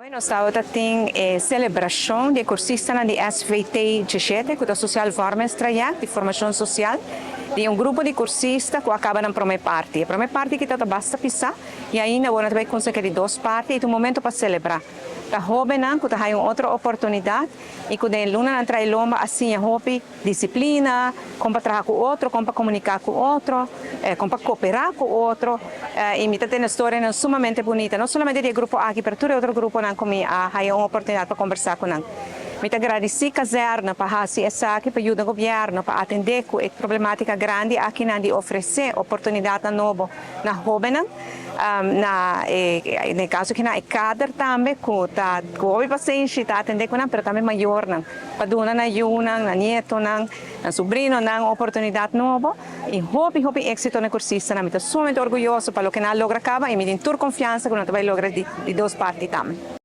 Awe nos tabata tin e celebracion di e cursistanan di SVT 17, cu ta Sociaal Vormingstraject, di formacion social, di un grupo di cursista cu a caba nan prome parti. E prome parti aki tabata basta pisa y ainda awor nan ta bay cuminsa cu e di dos parti y ta un momento pa celebra. Ta hobennan cu ta haya un otro oportunidad y cu den e lunanan trae lomba a siña hopi Disiplina, kon pa traha ku otro, kon pa komuniká ku otro, kon pa koperá ku otro. I mi ta tene storianan sumamente bunita, no solamente di e grupo aki, pero tur e otro gruponan ku mi a haya un oportunidat pa kombersá ku nan. Mi ta gradisí Kazèrne pa hasi esaki, pa yuda gobièrnu pa atendé ku e problemátika grandi akinan di ofresé oportunidatnan nobo na hóbennan, na e den e kaso aki na e kader tambe ku ta ku hopi pasenshi ta atendé ku nan, pero tambe mayornan. Pa duna nan yunan, nan nietonan, nan subrinonan un oportunidat nobo i hopi hopi éksito na e kursistanan. Mi ta sumamente orguyoso pa loke nan a logra kaba i mi tin tur konfiansa ku nan ta bai logra di dos parti tambe.